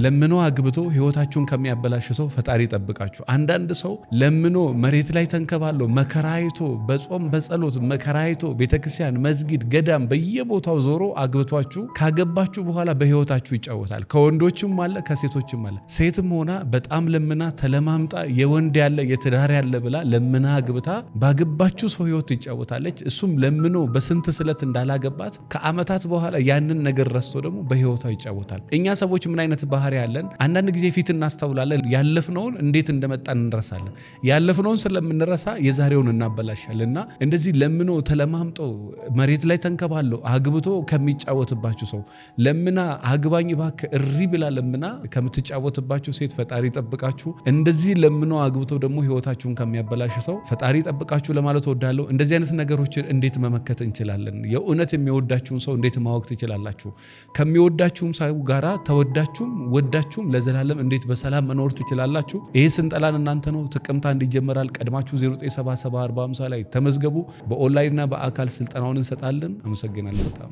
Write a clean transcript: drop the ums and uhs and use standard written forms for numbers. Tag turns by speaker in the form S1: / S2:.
S1: ለምኖ አግብቶ ህይወታችሁን ከሚያበላሽ ሰው ፈጣሪ ይጠብቃችሁ። አንዳንድ ሰው ለምኖ መሬት ላይ ተንከባሎ መከራይቶ በጾም በጸሎት መከራይቶ ቤተክርስቲያን፣ መስጊድ፣ ገዳም በየቦታው ዞሮ አግብቷችሁ ካገባችሁ በኋላ በህይወታችሁ ይጫወታል። ከወንዶችም አለ ከሴቶችም አለ። ሴትም ሆና በጣም ለምና ተለማምጣ የወንድ ያለ የትዳር ያለ ብላ ለምና አግብታ ባገባችሁ ሰው ህይወት ትጫወታለች። እሱም ለምኖ በስንት ስለት እንዳላገባት ከአመታት በኋላ ያንን ነገር ረስቶ ደግሞ በህይወቷ ይጫወታል። እኛ ሰዎች ምን አይነት ባህሪ ያለን? አንዳንድ ጊዜ ፊት እናስተውላለን። ያለፍነውን እንዴት እንደመጣን እንረሳለን። ያለፍነውን ስለምንረሳ የዛሬውን እናበላሻለን። እና እንደዚህ ለምኖ ተለማምጦ መሬት ላይ ተንከባሎ አግብቶ ከሚጫወትባችሁ ሰው፣ ለምና አግባኝ እባክህ እሪ ብላ ለምና ከምትጫወትባችሁ ሴት ፈጣሪ ይጠብቃችሁ። እንደዚህ ለምኖ አግብቶ ደግሞ ህይወታችሁን ከሚያበላሽ ሰው ፈጣሪ ይጠብቃችሁ ለማለት እወዳለሁ። እንደዚህ አይነት ነገሮችን እንዴት መመከት እንችላለን? የእውነት የሚወዳችሁን ሰው እንዴት ማወቅ ትችላላችሁ? ከሚወዳችሁም ሰው ጋራ ተወዳችሁም ወዳችሁም ለዘላለም እንዴት በሰላም መኖር ትችላላችሁ? ይሄ ስንጠላን እናንተ ነው። ጥቅምት 1 ይጀመራል። ቀድማችሁ 0977 ላይ ተመዝገቡ። በኦንላይንና በአካል ስልጠናውን እንሰጣለን። አመሰግናለሁ በጣም።